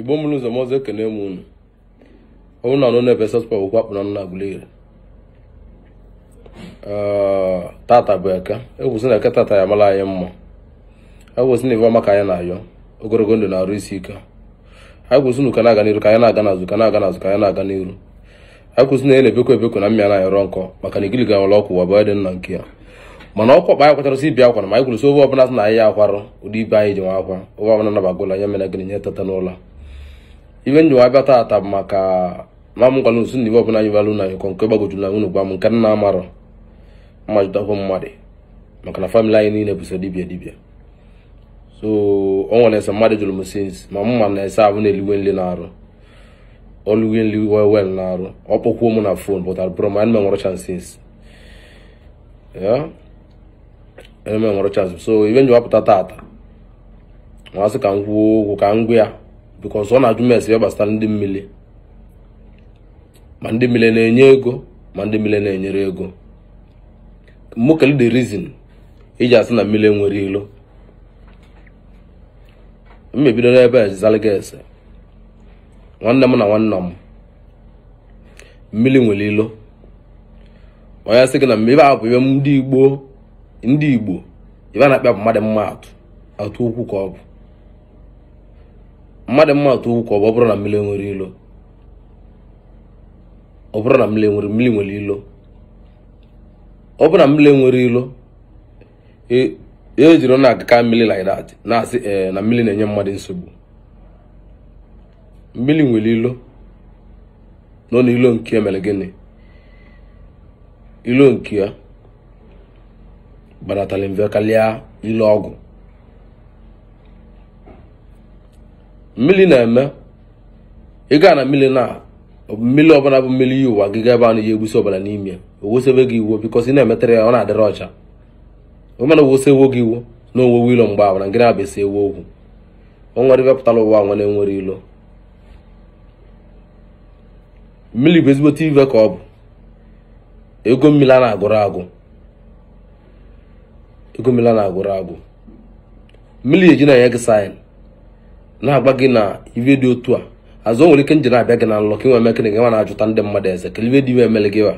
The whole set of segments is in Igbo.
Igbo mụrụ ụzọ m ọzọ ekene m unu. Ọ bụrụ na ọnụ na-ebe sọspa okwu akpụ na Aguleri. Tata bụ eke. Egwusi na eke tata ya mara anyị mma. Egwusi na ife ọma ka anyị na-ayọ. Ogologo ndụ na-arụ isi ike. Anyị kwụsị na ụka na-aga n'iru ka anyị na-aga n'azụ ka na-aga n'azụ ka anyị na-aga n'iru. Anyị kwụsị na ya na-ebekọ ebekọ na mmịa na-ayọrọ nkọ maka na igiliga nwere ọkụ ụwa bụ dị nna nke ya. Mana ọkwa kpa anyị kwatara si ibi akwa na ma anyị kwuru sị ofe ọbụla sị na anyị ya akwarụ ụdị ibe anyị ji nwa akwa ofe ọbụla nabagola ya mere gịnị nye tata n'ụlọ. Ibe njiwa abịa taata bụ maka ma m gwara nso na ibe ọbụla anyị balụ na anyị kọ nke gbagojuru na unu gwa m nke nna amarọ mma jụtakwu mmadụ maka na famịlị anyị niile bụ so dibịa dibịa. So o nwere ese mmadụ jụrụ m since ma mma na ese abụ na-eliwe nli na-arụ oluwe nli wel na-arụ ọ kpọkwuo m na fon pụtara bụrụ ma anyị nwere chance since ya eme nwere chance. So ibe njiwa pụta taata nwa sị ka m kwuo okwu ka m gwa ya because ọ na-ajụ m ese ya gbasara ndị mmiri ma ndị mmiri na-enye ego ma ndị mmiri na-enyere ego. Mokele the reason iji asị na mmiri nwere ilo. M ebido n'ebe a zalịga ese nwanne m na nwanne m mmiri nwere ilo. Onye sị gị na mmiri ahụ bụ ihe ndị Igbo ibe a na-akpịa bụ mmadụ mma atụ okwu ka ọ bụ mmadụ mma atụ okwu ka ọ bụ. Ọ bụrụ na mmiri nwere ilo, ọ bụrụ na mmiri nwere ilo, ọ bụrụ na mmiri nwere ilo, e ejiri na akaka mmiri like that na-asị na mmiri na-enye mmadụ nsogbu. Mmiri nwere ilo nọ n'ilo nke mere gịnị? Ilo nke ya gbanatara mfe karịa ilo ọgwụ. Mmiri na-eme ị gaa na mmiri na mmiri ọbụla bụ mmiri yi ụwa gị gaa ebe a na-eyi egbusi ọbụla n'ime ya owosebe gị iwo bikọs ị na-emetere ya ọ na-adịrị ọcha. Omena owosewo gị iwo na onwewe ilo mgbe ahụ na ngị na-abịa esi ewu okwu. O nwere ibe pụtara ụwa nwa na-enwere ilo. Mmiri bụ ezigbote ive ka ọ bụ. Ego mmiri a na-agụrụ agụ, ego mmiri a na-agụrụ agụ. Mmiri eji na-enye gị saịn na-agba gị na ive dị otu a azụ o nwere ike nje na-abịa gị na nlọ ka ị nwee mekịrị gị nwa na-ajụta ndị mmadụ eze ka ive dị ive emele gị wa.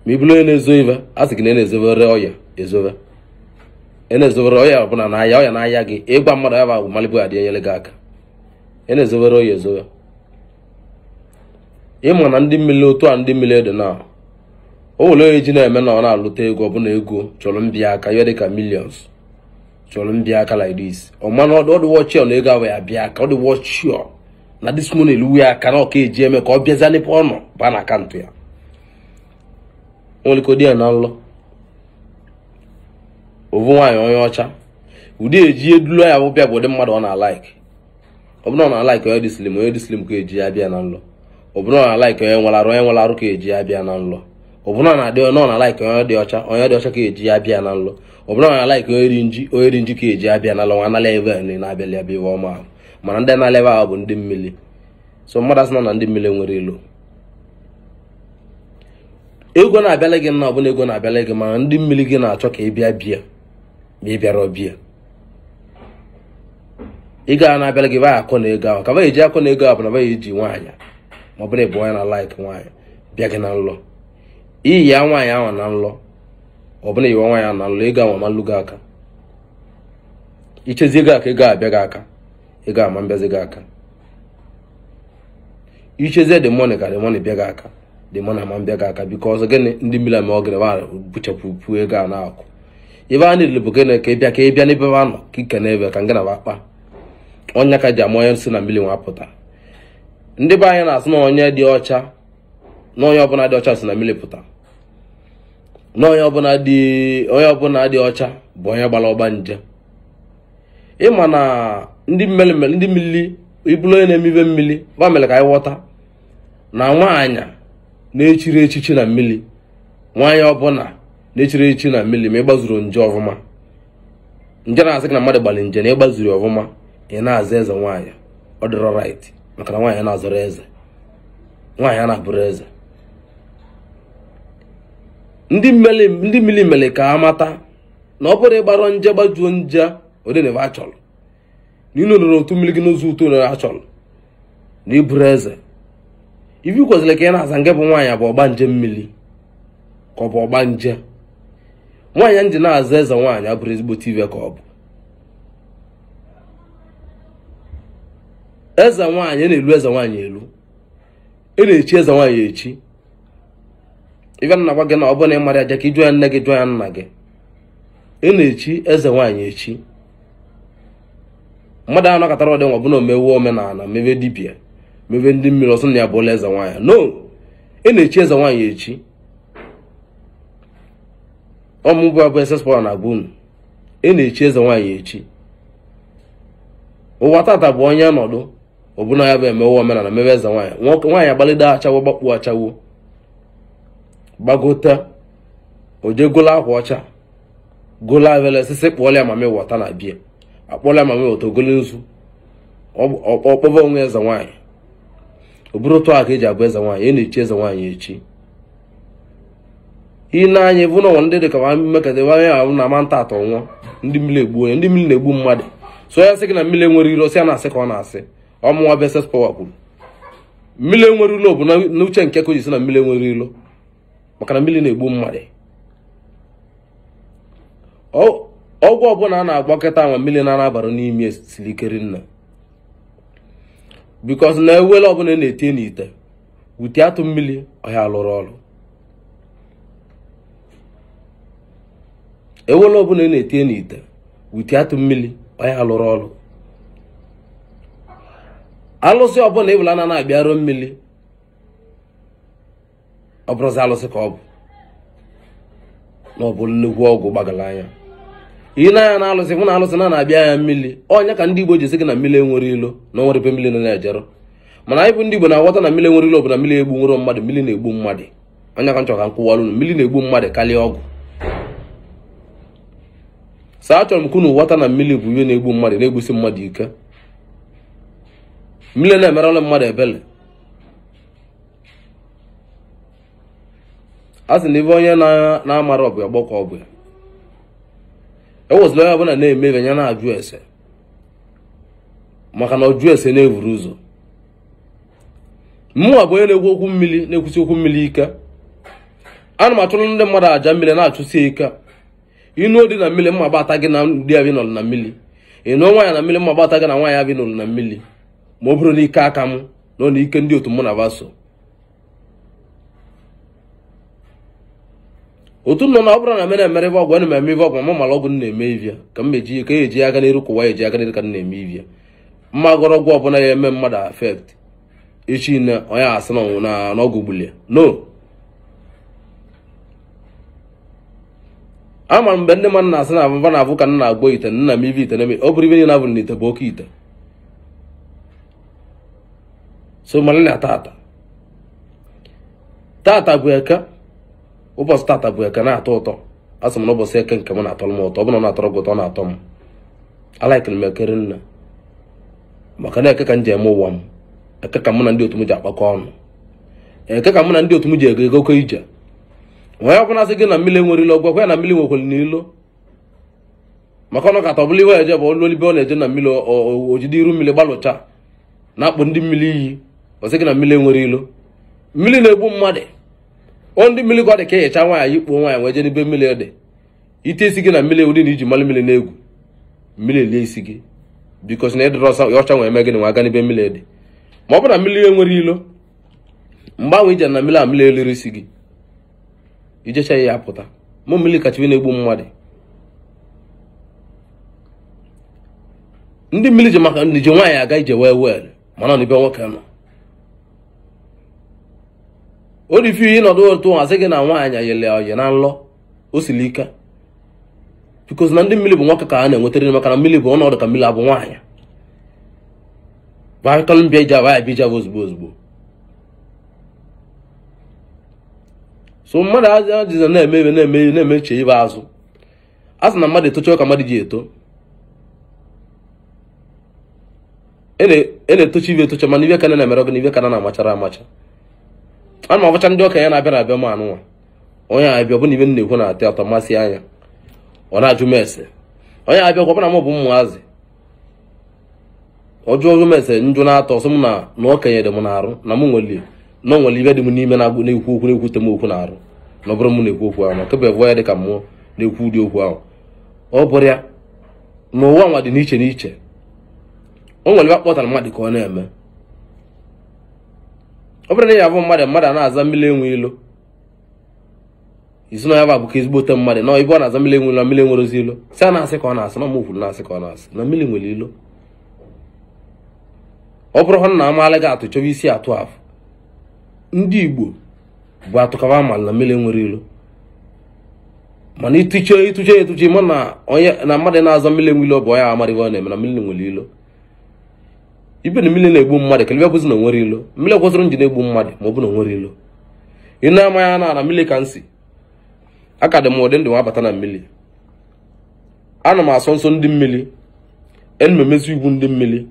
Ma ị bụrụ onye na-ezo ive a sị gị na ị na-ezobere ọya ezobe ị na-ezobere ọya ọbụla na-aya ọya na-aya gị ịgwa mmadụ ya bụ malịbụ adị enyere gị aka. Ị na-ezobere ọya ezobe. Ịma na ndị mmiri otu a ndị mmiri dị na o nwere onye ji na-eme na ọ na-alụta ego ọbụna ego chọrọ mbịa aka ihe dịka millions chọrọ mbịa aka like this. Ọ mana ọ dị wọchịọ na ego ahụ ya bịa aka ọ dị wọchịọ na this money eluwe ya aka na ọ ka eji eme ka ọ bịaza n'ebe ọ nọ baa na akaụntụ ya. O nwere ike ọ dị ya na nlọ ovu nwaanyị onye ọcha ụdị eji edulu ya bụ bịa bụ ụdị mmadụ ọ na-alaik. Ọ bụrụ na ọ na-alaik onye dị slim, onye dị slim ka eji ya bịa na nlọ. Ọ bụrụ na ọ na-alaik onye nwere arụ, onye nwere arụ ka eji ya bịa na nlọ. Ọ bụrụ na ọ na-alaik onye dị ọcha, onye dị ọcha ka eji ya bịa na nlọ. Ọ bụrụ na ọ na-alaik onye dị nji, onye dị nji ka eji ya bịa na nlọ. Nwa anala ebe na-abịali abịa iwe ọma ahụ. Mana ndị na-ala ebe ahụ bụ ndị mmiri. So mmadụ asị na ndị mmiri nwere ilo. Ego na-abịala gị na ọbụna ego na-abịala gị mana ndị mmiri gị na-achọ ka ị bịa bịa ma ị bịara ọbịa. Ị ga na-abịala gị baa akọ na ego ahụ ka ba eji akọ na ego ahụ bụ na ba eji nwaanyị ma ọ bụrụ ịbụ onye na-alaik nwaanyị bịa gị na nlọ. Iyi ya nwaanyị ahụ na nlọ ọ bụla iwe nwaanyị ahụ na nlọ ego ahụ amalụ gị aka. Ichezi ego aka ego abịa gị aka ego ama mbịazi gị aka. Ichezie the money ka the money bịa gị aka the money ama mbịa gị aka because gịnị ndị mmiri ama ogene ba buchapụ ego a na-akụ. Ibe a niile bụ gịnị ka ị bịa ka ị bịa n'ebe a nọ ka ike n'ebe ka ngị na akpa ọnya ka ji ama onye si na mmiri nwa pụta. Ndị be anyị na-asị na onye dị ọcha na onye ọbụla dị ọcha si na mmiri pụta na onye ọbụla dị ọcha bụ onye gbara ọgba nje. Ịma na ndị mmiri ibulu onye na-emibe mmiri ba mere ka anyị ghọta na nwaanyị na-echiri echichi na mmiri nwaanyị ọbụla na-echiri echichi na mmiri ma ịgbazuru nje ọfụma nje na-asị gị na mmadụ gbara nje na ịgbazuru ọfụma ị na-aza eze nwaanyị ọ dịrọ right maka na nwaanyị na-azọrọ eze nwaanyị na-abụrụ eze. Ndị mmiri mere ka a mata na ọ bụrụ ịgbara nje gbajuo nje ọ dị na ebe a chọrọ na ị nọrọ n'otu mmiri gị n'ụzọ ụtọ na a chọrọ Na iburu eze. Ife kwesịrị ka ị na-aza nke bụ nwaanyị bụ ọgbanje mmiri ka ọ bụ ọgbanje. Nwaanyị ndị na-aza eze nwaanyị abụrụ ezigbo TV ka ọ bụ. Eze nwaanyị na-elu eze nwaanyị elu. E na-echi eze nwaanyị echi. Ife na gwa gị na ọ bụ na ị mara aja ka ị jụọ ya nne gị jụọ ya nna gị. E na-echi eze nwaanyị echi. Mmadụ ahụ nakọtara ọdị nwa bụ na omewe omenala mebe dibịa mebe ndị mmiri ọsọ na ya bụla eze nwaanyị. No, e na-echi eze nwaanyị echi. Ọmụbụ abụ SS Power na-agwa unu. E na-echi eze nwaanyị echi. Ụwa tata bụ onye nọdụ ọbụna ya bụ emewe omenala mebe eze nwaanyị. Nwaanyị agbalide achawo gbakpuo achawo gbagote oje golo akwa ọcha golo avele sisi kpụọla ya mami wọta na bia akpọla ya mami wọta ogolo nzu ọkpọba onwe eze nwaanyị. Ọ bụrụ otu a ka eji abụ eze nwaanyị. E na-echi eze nwaanyị echi. Ị na-anya bụ na ndị dị ka mmekọta ahụ na ama nta atọ nwụọ ndị mmiri egbu onye ndị mmiri na-egbu mmadụ. So ya sị gị na mmiri enwere ilo, sị ya na-asị ka ọ na-asị. Ọmụnwa bụ SS Power kwuru mmiri enwere ilo bụ n'uche nke ka o ji sị na mmiri enwere ilo maka na mmiri na-egbu mmadụ. Ọgwụ ọbụla a na-agba kịta nwa mmiri na-anabara n'ime siri ike rinne because na ewele ọbụla na-etinye n'ite wute atụ mmiri ọhịa lụrụ ọrụ. Ewele ọbụla na-etinye n'ite wute atụ mmiri ọhịa lụrụ ọrụ. Alụsị ọbụla ịbụla na na-abịarụ mmiri ọ bụrụzi alụsị ka ọ bụ na ọ bụ nnukwu ọgwụ gbagara anya. Ị na-anya na alụsị mụ na alụsị na na-abịa ya mmiri. Onye ka ndị Igbo ji sị gị na mmiri enwere ilo na o nwere ebe mmiri na-ejerụ. Mana anyị bụ ndị Igbo na-aghọta na mmiri enwere ilo bụ na mmiri egbu nwere mmadụ, mmiri na-egbu mmadụ. Onye ka m chọrọ ka m kwụwara unu, mmiri na-egbu mmadụ karịa ọgwụ. Saa achọrọ m ka unu ghọta na mmiri bụ ihe na-egbu mmadụ, na-egbusi mmadụ ike. Mmiri na-emerọla mmadụ ebele. A sị na ibe onye na-amara ọbụ ya gbọkọ ọbụ ya. Ewezụla onye ọbụla na-eme ebe ya na-ajụ ese maka na ọjụ ese na-evuru ụzọ. Mụnwa bụ onye na-ekwu okwu mmiri, na-ekwusi okwu mmiri ike. Ana m achụrụ ndị mmadụ aja mmiri na-achụsi ike. Ịnụ dị na mmiri mma gbata gị na ndị abi nọrọ na mmiri. Ịnụ nwaanyị na mmiri mma gbata gị na nwaanyị abi nọrọ na mmiri. Ma ọ bụrụ na ike aka m na ọ na ike ndị otu mụ na vaso. Otu nọ na ọ bụrụ na mere emere ibe ọgwụ, ana m eme ibe ọgwụ ma mara ọgwụ m na-eme ivia ka m meji ka eji aka n'iru kụwa eji aka n'iru ka m na-eme ivia. Mma gọrọ ọgwụ ọbụla ya eme mmadụ affect echi na onye asị na ọgwụ gbulie. No, ama mgbe ndị mmadụ na-asị na abụba na-abụ ka m na-agbọ ite nna m ive ite na-eme ọ bụrụ ibe niile abụrụ na ite bụ oke ite. So mara na tata tata bụ eke. Ụbọchị tata bụ eke na-atọ ụtọ. Asị m na ụbọchị eke nke m na-atọrọ m ụtọ. Ọ bụrụ na ọ na-atọrọ gị ụtọ, ọ na-atọ m. Alaikiri m ekere nna maka na eke ka m ji eme ụwa m. Eke ka mụ na ndị otu m ji akpakọ ọnụ. Eke ka mụ na ndị otu m ji ego egokọ ije. Onye ọbụla sị gị na mmiri enwere ilo, gwakwa ya na mmiri nwekwara n'ilo. Maka ọnụ kata ọbụla iwe eje bụ olu olibe ọ na-eje na mmiri ojide iru mmiri gbalụcha na-akpụ ndị mmiri iyi. Ọ sị gị na mmiri enwere ilo. Mmiri na-egbu mmadụ. Ọ ndị mmiri ka ọ dị ka ehicha nwaanyị ikpuo nwaanyị wee jee n'ebe mmiri dị. Ite isi gị na mmiri ụdị na iji malụ mmiri na-egwu mmiri elie isi gị bikos na ịdịrị ọsa ọcha nwee eme gị na nwa aga n'ebe mmiri dị. Ma ọ bụ na mmiri enwere ilo, mgbe ahụ ije na mmiri a mmiri eliri isi gị ijecha ya apụta. Mụ mmiri kacha na-egbu mmadụ. Ndị mmiri ji maka ndị ji nwaanyị aga ije wee wee mana ọ na ebe nwoke nọ. O dị fi ịnọdụ otu asị gị na nwaanyị yele oyi na nlọ o siri ike because na ndị mmiri bụ nwoke ka a na-enwetara maka na mmiri bụ ọnọdụ ka mmiri abụ nwaanyị. Bakọlụ mbịa ije abụ abịa ije ozugbo ozugbo. So mmadụ ajịza na-eme ebe na-eme na-emeche ibe azụ. A sị na mmadụ etocha ka mmadụ ji eto. E na-etocha ibe etocha mana ibe ka na-emere gị na ibe ka na-amachara amacha. Ana m abụcha ndị okenye na-abịa na-abịa m anụnwa. Onye abịa ọbụna ibe m na-ekwu na-atọ atọ masị anya ọ na-ajụ m ese. Onye abịa ọbụna m bụ ụmụazị Ọjọọ mese njụ na-atọ sị m na okenye dị m na-arụ na m nwere na nwere ibe dị m n'ime na-ekwu okwu na-ekwute m okwu na-arụ na ọ bụrụ m na-ekwu okwu ahụ na kebe vụọ ya dị ka mmụọ na-ekwu ụdị okwu ahụ. Ọ bụrụ ya n'ụwa nwa dị n'iche n'iche, o nwere ebe akpọtara mmadụ ka ọ na-eme. Ọ bụrụ na ya bụ mmadụ a na-aza mmiri enwe ilo, isi na ya bụ abụka ezigbote mmadụ na ibe ọ na-aza mmiri enwe ilo na mmiri enwere ozi ilo, si a na-asị ka ọ na-asị na m kwuru na-asị ka ọ na-asị na mmiri nwere ilo. Ọ bụrụ ha na amaala gị atụ chọba isi atụ afụ, ndị Igbo bụ atụkaba amalị na mmiri nwere ilo. Mana ịtụche ma na onye na mmadụ na-aza mmiri enwe ilo bụ onye amara ibe ọ na-eme na mmiri nwere ilo. Ibe na mmiri na-egbu mmadụ ka ebe bụzi na nwere ilo, mmiri kwụsịrị nji na-egbu mmadụ ma ọ bụ na nwere ilo. Ị na-ama ya na mmiri ka nsi aka dị m ụdị ndụ abata na mmiri. Ana m asọ nsọ ndị mmiri, enu m emezu iwu ndị mmiri.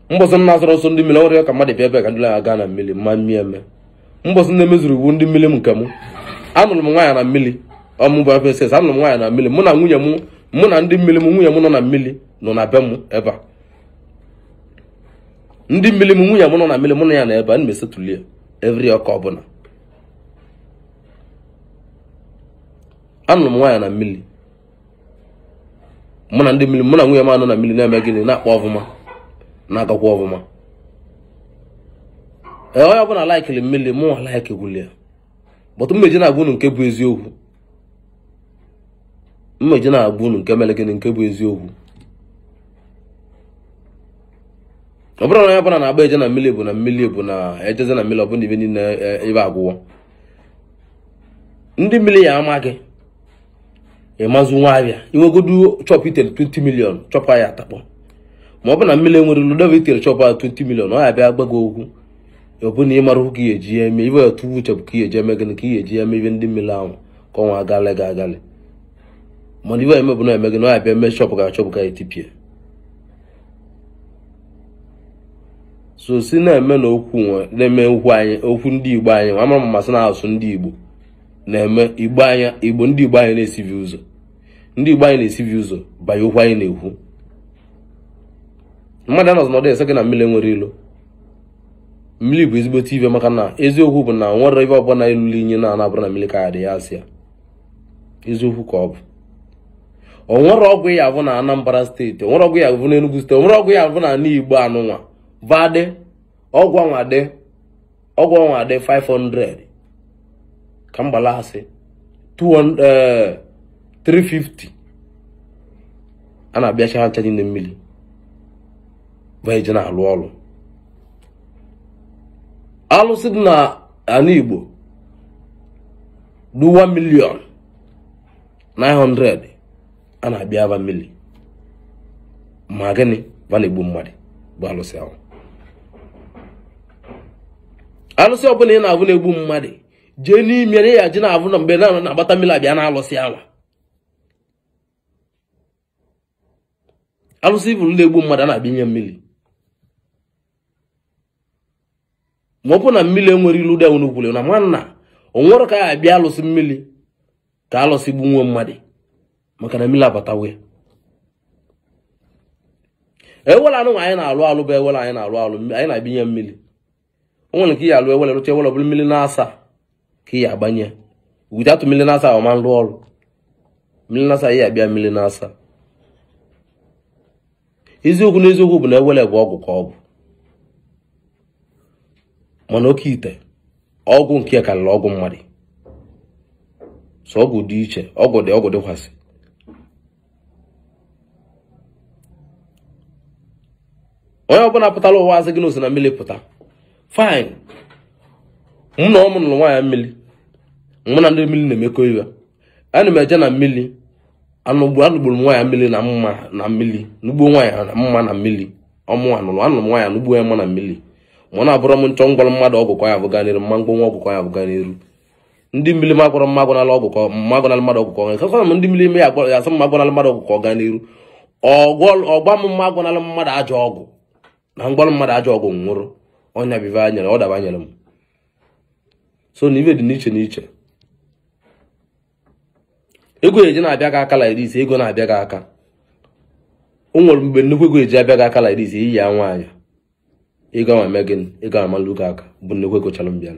Mbọsị m na-asọrọ nsọ ndị mmiri, ọ rịọ ka mmadụ bịa ebe ka ndị aga na mmiri mma mmiri eme. Mbọsị m na-emezuru iwu ndị mmiri m nke m, anụrụ m nwaanyị na mmiri, ọmụ bụ FSS, anụrụ m nwaanyị na mmiri, mụ na nwunye m, mụ na ndị mmiri m, nwunye m nọ na mmiri nọ na be m ebe a. Ndị mmiri m, nwunye m nọ na mmiri, mụ na ya na ebe a, ana m esetụli every ọka ọbụla. Anụrụ m nwaanyị na mmiri, mụ na ndị mmiri, mụ na nwunye m anọ na mmiri na-eme gịnị, na-akpa ọfụma, na-agakwa ọfụma. Ee, onye ọbụla laikiri mmiri, mụ nwa laiki gwụli ya. But mmeji na-agwa unu nke bụ eziokwu, mmeji na-agwa unu nke mere gịnị, nke bụ eziokwu. Ọ bụrụ na onye ọbụla na-agba eje na mmiri bụ na mmiri bụ na ejeze na mmiri ọ bụ na ibe niile ibe agwụwọ. Ndị mmiri ya amaghị ịmazụ nwa abịa inwegodu chọpụ itere 20 million chọpụ ya atakpọ. Ma ọ bụ na mmiri enwere ilu debe itere chọpụ ya 20 million, ọ ya bịa gbago okwu ọ bụ na ị mara ka ihe eji ya eme ibe ya tụwu uche bụ ka ihe eji eme gịnị, ka ihe eji ya eme ibe ndị mmiri ahụ ka ọnwa agalị gị agalị. Mana ibe ya eme bụ na eme gịnị, ọ ya bịa eme chọpụ ga chọpụ ga etipịa. So si na-eme na okwu na-eme okwu anyị, okwu ndị Igbo anyị, amara m masị na asụ ndị Igbo na-eme Igbo anyị, Igbo ndị Igbo anyị na-esivi ụzọ, ndị Igbo anyị na-esivi ụzọ banye okwu anyị na-ekwu. Mmadụ anọzụ n'ọdụ ese gị na mmiri nwere ilo. Mmiri bụ ezigbote ibe, maka na eziokwu bụ na nwere ibe ọbụla elulu inye na anabụrụ na mmiri ka ya dị ya asị ya. Eziokwu ka ọ bụ. O nwere ọgwụ ya abụ na Anambra steeti, o nwere ọgwụ ya abụ na Enugu steeti, o nwere ọgwụ ya abụ na ala Igbo anụnwa vadị ọgwụ anwa dị, ọgwụ anwa dị 500 ka mgbala asị 200 350 a na-abịacha ha ncha niile mmiri eje na-alụ ọrụ. Alụsị dị na ala Igbo dị 1,900,000 a na-abịa aba mmiri. Ma gịnị va na-egbu mmadụ bụ alụsị ahụ. Alụsị ọbụla ị na-abụ na-egbu mmadụ, jee n'ime ya ya ji na-abụ na mgbe na-agbata mmiri abịa na alụsị ahụ. Alụsị iburu na-egbu mmadụ a na-abịa nye mmiri. Ma ọ bụ na mmiri enwere ilu dị unu kwuru na nwanna o nwere ka ya abịa alụsị mmiri ka alụsị gbuo mmadụ, maka na mmiri abatawe. Ewela anụ anyị na-alụ alụ bụ ewela anyị na-alụ alụ, anyị na-abịa mmiri. O nwere nke ya alụ ewela rụcha ewela bụrụ mmiri na-asa ka ya agbanye. Wite atụ mmiri na-asa ọ ma nlụ ọrụ. Mmiri na-asa ya abịa mmiri na-asa. Eziokwu na eziokwu bụ na ewele bụ ọgwụ ka ọ bụ. Mana oke ite ọgwụ nke karịrị ọgwụ mmadụ. So ọgwụ dị iche, ọgwụ dị, ọgwụ dịkwasị. Onye ọbụla pụtara ụwa asị gị na osi na mmiri pụta, fine. Mụ na ọmụ nụrụ nwaanyị mmiri, mụ na ndị mmiri na-emekọ iwe. Ana m eje na mmiri, anụgburu m nwaanyị mmiri na mma na mmiri, nugbuo nwaanyị na mma na mmiri. Ọmụ anụrụ anụrụ m nwaanyị nugbuo ya mma na mmiri. Ma ọ na-abụrụ m nchọ ngwọrọ mmadụ ọgwụ ka ya abụga n'iru, mma mgbanwe ọgwụ ka ya abụga n'iru. Ndị mmiri m agwọrọ mma agwọnala ọgwụ ka mma agwọnala mmadụ ọgwụ ka ọ gaa. Ka ndị mmiri ya agwọrọ ya asị mma agwọnala mmadụ ọgwụ ka ọ gaa n'iru. Ọgwa m mma agwọnala mmadụ ajọ ọgwụ na mgbalụ mmadụ ajọ ọgwụ nwụrụ ọnya bive anyere ọ daba anyere m. So na ibe dị n'iche n'iche. Ego eji na-abịa gị aka like this, ego na-abịa gị aka. O nwere mgbe nnukwu ego eji abịa gị aka like this, iyi ya nwaanyị ịga nwa eme gịnị, ịga amalụ gị aka bụ nnukwu ego chalụ mbịa.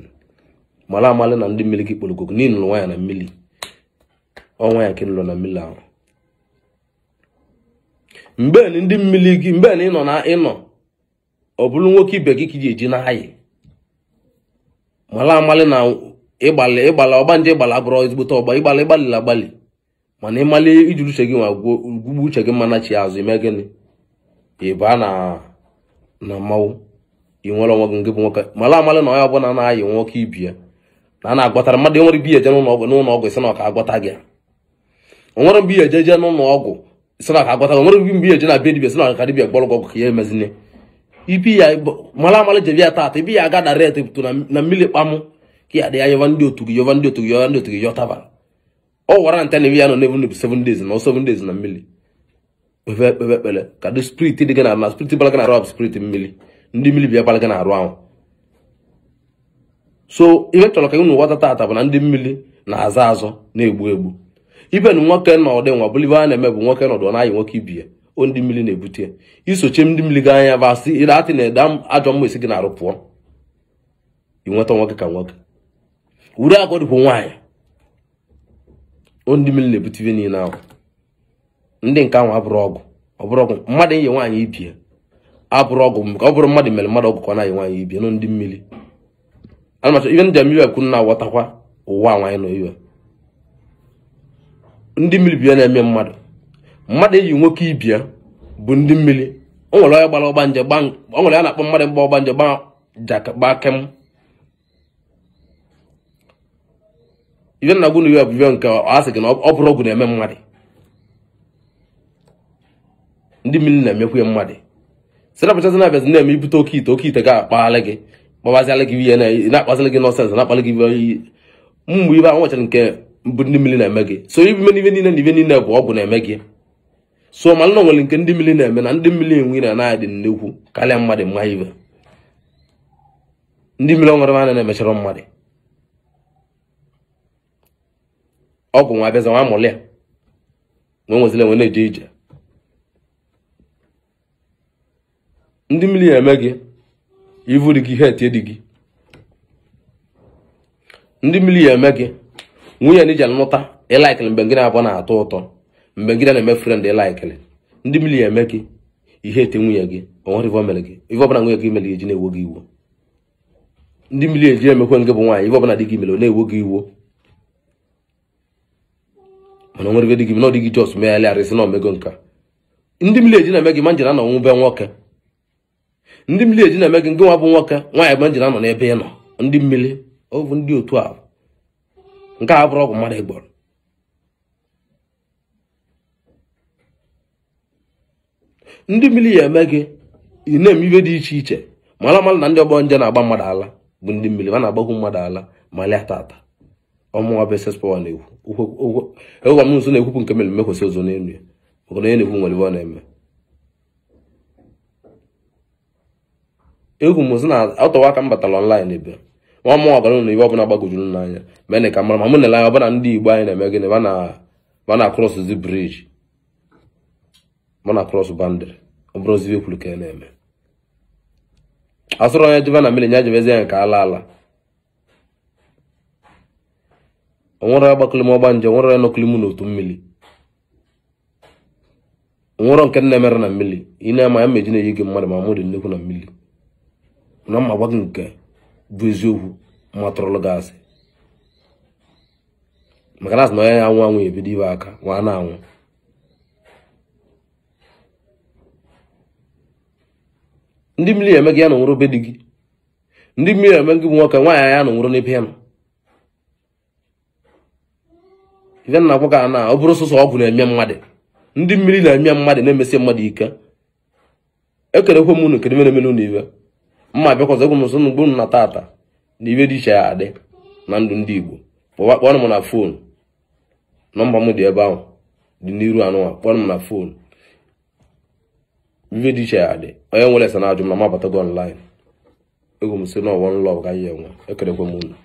Mara amalị na ndị mmiri gị kpọrọ gogo n'ihi nụrụ nwaanyị na mmiri, ọnwa ya ka nụrụ na mmiri ahụ. Mgbe ndị mmiri gị, mgbe na ịnọ na ịnọ, ọ bụrụ nwoke ibe gị ka iji eji na-ayị. Mara amalị na ịgbalị ịgbalị ọgbanje ịgbalị abụrụ ezigbote ọgba ịgbalị ịgbalịla agbalị, mana ịmalị ijiri uche gị nwa gwugbu uche gị mma na chi azụ ime gịnị, ịba na mmanwụ ị nwere onwe gị nke bụ nwoke. Mara amalị na onye ọbụla na-ayị nwoke ibi ya na a na-agwọtara mmadụ enwere ibi eje n'ụlọ ọgwụ isi na ọka agwọta gị. O nwere mbi eje je n'ụlọ ọgwụ isi na ọka agwọta gị. O nwere mbi eje na be dibịa isi na ọka dibịa gbọrọ ọgwụ ka ya emezine. Ibi ya mara amalị jebi ya taata, ibi ya aga direct tụ na mmiri kpamụ ka ya dị ya yọva ndị otu gị, yọva ndị otu gị, yọva ndị otu gị yọtaba. Ọ wara nta na ya nọ n'evu 7 days na 7 days na mmiri. Kpebe ekpebe ekpere ka dị spirit dị gị na spirit bara gị na arụ spirit mmiri, ndị mmiri bịa bara gị na arụ ahụ. So ihe chọrọ ka unu ghọta taata bụ na ndị mmiri na-azọ azọ na-egbu egbu. Ibe na nwoke nọ ọdị nwa bụrụ ibe a na-eme bụ nwoke nọdụ ọ na-ayị nwoke ibi ya, o ndị mmiri na-ebute ya. Isoche ndị mmiri gị anya bụ asị ịda atị na-ede ajọ mmụọ esi gị na-arụ pụọ, ị nweta nwoke ka nwoke. Ure akọ dịkwa nwaanyị, o ndị mmiri na-ebute ibe niile ahụ. Ndị nke ahụ abụrụ ọgwụ, ọ bụrụ ọgwụ mmadụ inye nwaanyị ibie abụrụ ọgwụ, ka ọ bụrụ mmadụ mere mmadụ ọgwụ ka ọ na-ayị nwaanyị ibie nọ ndị mmiri. Ana ibe ndị mmiri ekwu na-aghọtakwa ụwa nwaanyị nọ iwe. Ndị mmiri bịa na-eme mmadụ, mmadụ eyi nwoke ibie bụ ndị mmiri. O nwere onye gbara ọgbanje gba, o nwere ya na-akpọ mmadụ mgba ọgbanje gba jaka gba kem. Ibe nna gwunu iwe bụ ibe nke a sị gị na ọ bụrụ ọgwụ na-eme mmadụ, ndị mmiri na-emekwa mmadụ. Sịrapụchazi na-abịazi na-eme ibute oke ite, oke ite ga-akpaghalị gị, kpọbazialị gị ihe na-akpazịlị gị nọsens, na-akpalị gị ihe mgbe ibe ahụ nwechara nke mbụ ndị mmiri na-eme gị. So ibe n'ibe niile na ibe niile bụ ọgwụ na-eme gị. So malụ na nwere nke ndị mmiri na-eme na ndị mmiri enwe na anaghị dị nnekwu karịa mmadụ mma ibe. Ndị mmiri ọ nwere anya na-emechara mmadụ ọgwụ nwa abịaza nwa amụlị ya nwe nwezila enwe na-eje ije. Ndị mmiri na-eme gị ivu dị gị, ihe etie dị gị. Ndị mmiri na-eme gị nwunye na iji anụta ịlaikili mgbe gị na-abụọ na-atọ ụtọ, mgbe gị na-eme frend ịlaikili. Ndị mmiri na-eme gị ihe ete nwunye gị, o nwere ife o mere gị, ife ọbụla nwunye gị mere eji na-ewo gị iwo. Ndị mmiri eji emekwe nke bụ nwaanyị, ife ọbụla dị gị mere ọ na-ewo gị iwo. Mana o nwere ife dị gị mere ọ dị gị jos megharị arịsị na omego nka. Ndị mmiri eji na-eme gị ma njina na ọnwụ be nwoke. Ndị mmiri eji na-eme gị nwa bụ nwoke, nwaanyị ma njina nọ n'ebe ị nọ. Ndị mmiri ọ bụ ndị otu a nke a bụrụ ọgwụ mmadụ ịgbọrọ. Ndị mmiri ya eme gị ị na-eme ibe dị iche iche. Mara mara na ndị ọgbọ nje na-agba mmadụ ala bụ ndị mmiri, ma na-agbakwu mmadụ ala ma lịa tata. Ọmụnwa bụ SS Power na-ekwu egwa m nso na-ekwupụ nke mere mmekwesị ụzọ n'elu ya, maka na onye na-ekwu nwere ibe ọ na-eme. Egwu m sị na ọtọwa aka m batara online ebe nwa mmụọ gwara na ibe ọbụla gbagojuru n'anya mee ka mara ma mụ na-ele anya ọbụla ndị Igbo anyị na-eme gịnị ma na cross the bridge, ma na cross boundary, ọ bụrụ ozi ekwuru ka na-eme. Asụrụ onye jebe na mmiri nya jebezi ya nke ala ala. O nwere agbakọlị m ọgbanje, o nwere ya nọkụlị m n'otu mmiri, o nwere nke nna emere na mmiri. Ị na-ama ya mmeji na-eyi gị mmadụ ma mụ dị nnekwu na mmiri. Na mma gwa gị nke bụ eziokwu mma tụrụlụ gị asị, maka na asị na onye ya anwụ anwụ ebido ibe aka nwa na-anwụ. Ndị mmiri eme gị ya na nwụrụ be di gị. Ndị mmiri eme gị bụ nwoke, nwaanyị ya na nwụrụ n'ebe ya nọ. Ife nna akwụ ka na ọ bụrụ sọsọ ọgwụ na-eme mmadụ, ndị mmiri na-eme mmadụ na-emesi mmadụ ike. Ekerekwe m unu kedu mere emere unu iwe mma bịakọzọ egwu m nso n'ugbo na tata na iwe dị iche ya adị na ndụ ndị Igbo. Kpọọ m na fon, nọmba m dị ebe ahụ dị n'iru anụnwa, kpọọ m na fon. Iwe dị iche ya adị. Onye nwere ese na ajụ m na m abatago online. Egwu m sị na one love ka anyị enwe. Ekerekwe m unu.